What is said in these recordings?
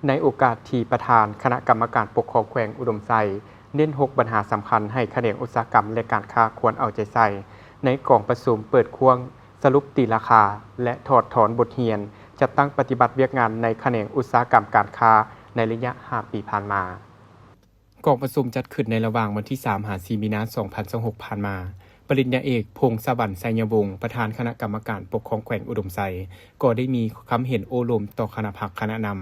ໃນໂອກາດທີ່ປະທານຄະນະກຳມະການປົກຄອງແຂວງອຸດົມໄຊ ເນັ້ນຫົກບັນຫາສຳຄັນໃຫ້ຂະແໜງອຸດສາຫະກຳ ແລະ ການຄ້າຄວນເອົາໃຈໃສ່ ໃນກອງປະຊຸມເປີດຂວ້າງສະຫຼຸບຕີລາຄາ ແລະ ຖອດຖອນບົດຮຽນ ຈັດຕັ້ງປະຕິບັດວຽກງານໃນຂະແໜງອຸດສາຫະກຳການຄ້າໃນໄລຍະຫ້າປີຜ່ານມາ. ກອງປະຊຸມຈັດຂຶ້ນໃນລະຫວ່າງວັນທີສາມຫາສີ່ມີນາສອງພັນຊາວຫົກຜ່ານມາ. ປະລິນຍາເອກ ພົງສະຫວັນ ໄຊຍະວົງ ປະທານຄະນະກຳມະການປົກຄອງແຂວງອຸດົມໄຊ ກໍໄດ້ມີຄຳເຫັນໂອ້ລົມຕໍ່ຄະນະພັກຄະນະນຳ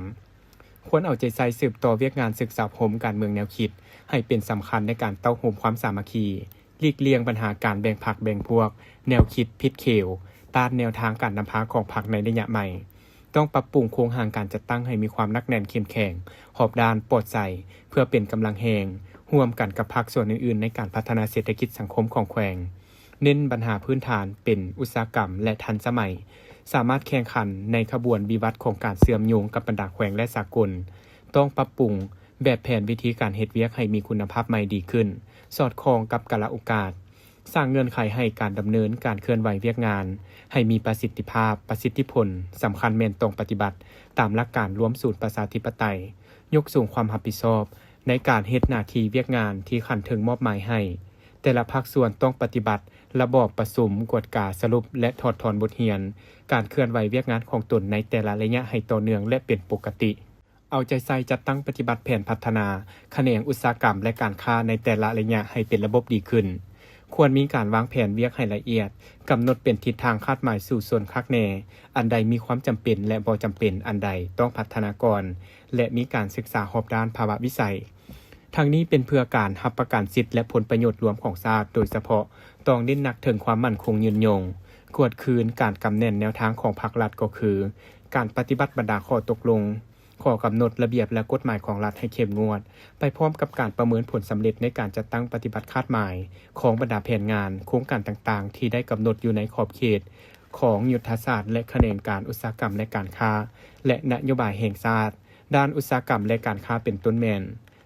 ຄວນເອົາໃຈໃສ່ສືບຕໍ່ວຽກງານສຶກສາອົບຮົມການເມືອງແນວຄິດ ໃຫ້ເປັນສຳຄັນໃນການເຕົ້າໂຮມຄວາມສາມັກຄີ, ຫຼີກລ່ຽງບັນຫາການແບ່ງພັກແບ່ງພວກ, ແນວຄິດຜິດເຂວ, ຕ້ານແນວທາງການນຳພາຂອງພັກໃນໄລຍະໃໝ່. ຕ້ອງປັບປຸງໂຄງຮ່າງການຈັດຕັ້ງໃຫ້ມີຄວາມໜັກແໜ້ນເຂັ້ມແຂງ, ຮອບດ້ານ, ປອດໃສ, ເພື່ອເປັນກຳລັງແຮງ, ຮ່ວມກັນກັບພາກສ່ວນອື່ນໆໃນການພັດທະນາເສດຖະກິດສັງຄົມຂອງແຂວງ. ເນັ້ນບັນຫາພື້ນຖານເປັນອຸດສາຫະກຳ ແລະ ທັນສະໄໝ, ສາມາດແຂ່ງຂັນໃນຂະບວນວິວັດຂອງການເຊື່ອມໂຍງກັບບັນດາແຂວງ ແລະ ສາກົນ. ຕ້ອງປັບປຸງແບບແຜນວິທີການເຮັດວຽກໃຫ້ມີຄຸນນະພາບໃໝ່ດີຂຶ້ນ, ສອດຄ່ອງກັບກາລະໂອກາດ, ສ້າງເງື່ອນໄຂໃຫ້ການດຳເນີນການເຄື່ອນໄຫວວຽກງານໃຫ້ມີປະສິດທິພາບ, ປະສິດທິຜົນ, ສຳຄັນແມ່ນຕ້ອງປະຕິບັດຕາມຫຼັກການລວມສູນປະຊາທິປະໄຕ, ຍົກສູງຄວາມຮັບຜິດຊອບໃນການເຮັດໜ້າທີ່ວຽກງານທີ່ຂັ້ນເທິງມອບໝາຍໃຫ້. ແຕ່ລະພາກສ່ວນຕ້ອງປະຕິບັດລະບອບປະຊຸມ, ກວດກາ, ສະຫຼຸບ ແລະ ຖອດຖອນບົດຮຽນການເຄື່ອນໄຫວວຽກງານຂອງຕົນໃນແຕ່ລະໄລຍະໃຫ້ຕໍ່ເນື່ອງ ແລະ ເປັນປົກກະຕິ. ເອົາໃຈໃສ່ຈັດຕັ້ງປະຕິບັດແຜນພັດທະນາຂະແໜງອຸດສາຫະກຳ ແລະ ການຄ້າໃນແຕ່ລະໄລຍະໃຫ້ເປັນລະບົບດີຂຶ້ນ. ຄວນມີການວາງແຜນວຽກໃຫ້ລະອຽດ, ກຳນົດເປັນທິດທາງຄາດໝາຍສູ້ຊົນຄັກແນ່, ອັນໃດມີຄວາມຈຳເປັນ ແລະ ບໍ່ຈຳເປັນ, ອັນໃດຕ້ອງພັດທະນາກ່ອນ ແລະ ມີການສຶກສາຮອບດ້ານພາວະວິໄສ. ທັງນີ້ເປັນເພື່ອການຮັບປະກັນສິດ ແລະ ຜົນປະໂຫຍດລວມຂອງຊາດ, ໂດຍສະເພາະຕ້ອງເນັ້ນໜັກເຖິງຄວາມໝັ້ນຄົງຍືນຍົງ, ກວດຄືນການກຳແໜ້ນແນວທາງຂອງພັກລັດ ກໍຄື ການປະຕິບັດບັນດາຂໍ້ຕົກລົງ, ຂໍ້ກຳນົດ, ລະບຽບ ແລະ ກົດໝາຍຂອງລັດໃຫ້ເຂັ້ມງວດ, ໄປພ້ອມກັບການປະເມີນຜົນສຳເລັດໃນການຈັດຕັ້ງປະຕິບັດຄາດໝາຍຂອງບັນດາແຜນງານ, ໂຄງການຕ່າງໆທີ່ໄດ້ກຳນົດຢູ່ໃນຂອບເຂດຂອງຍຸດທະສາດ ແລະ ຂະແໜງການອຸດສາຫະກຳ ແລະ ການຄ້າ ແລະ ນະໂຍບາຍແຫ່ງຊາດ ດ້ານອຸດສາຫະກຳ ແລະ ການຄ້າ ເປັນຕົ້ນແມ່ນ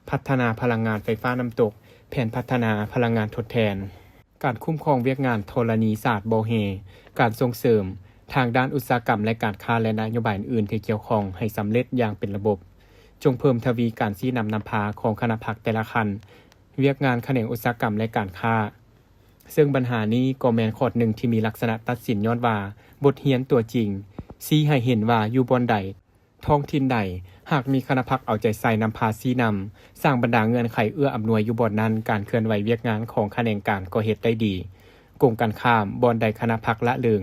ພັດທະນາພະລັງງານໄຟຟ້ານ້ຳຕົກ, ແຜນພັດທະນາພະລັງງານທົດແທນ, ການຄຸ້ມຄອງວຽກງານທໍລະນີສາດບໍ່ແຮ່, ການສົ່ງເສີມທາງດ້ານອຸດສາຫະກຳ ແລະ ການຄ້າ ແລະ ນະໂຍບາຍອື່ນໆທີ່ກ່ຽວຂ້ອງໃຫ້ສຳເລັດຢ່າງເປັນລະບົບ. ຈົ່ງເພີ່ມທະວີການຊີ້ນຳນຳພາຂອງຄະນະພັກແຕ່ລະຂັ້ນວຽກງານຂະແໜງອຸດສາຫະກຳ ແລະ ການຄ້າ, ເຊິ່ງບັນຫານີ້ກໍແມ່ນຂໍ້ໜຶ່ງທີ່ມີລັກສະນະຕັດສິນ ຍ້ອນວ່າບົດຮຽນຕົວຈິງຊີ້ໃຫ້ເຫັນວ່າຢູ່ບ່ອນໃດ, ທ້ອງຖິ່ນໃດ ຫາກມີຄະນະພັກເອົາໃຈໃສ່ນຳພາຊີ້ນຳ, ສ້າງບັນດາເງື່ອນໄຂເອື້ອອຳນວຍຢູ່ບ່ອນນັ້ນ, ການເຄື່ອນໄຫວວຽກງານຂອງຂະແໜງການກໍເຮັດໄດ້ດີ. ກົງກັນຂ້າມ, ບ່ອນໃດຄະນະພັກລະເລີງ,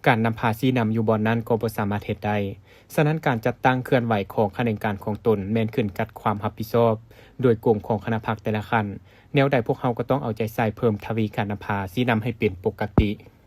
ການນຳພາຊີ້ນຳຢູ່ບ່ອນນັ້ນກໍບໍ່ສາມາດເຮັດໄດ້. ສະນັ້ນ, ການຈັດຕັ້ງເຄື່ອນໄຫວຂອງຂະແໜງການຂອງຕົນແມ່ນຂຶ້ນກັບຄວາມຮັບຜິດຊອບໂດຍກົງຂອງຄະນະພັກແຕ່ລະຂັ້ນ. ແນວໃດພວກເຮົາກໍຕ້ອງເອົາໃຈໃສ່ເພີ່ມທະວີການນຳພາຊີ້ນຳໃຫ້ເປັນປົກກະຕິ.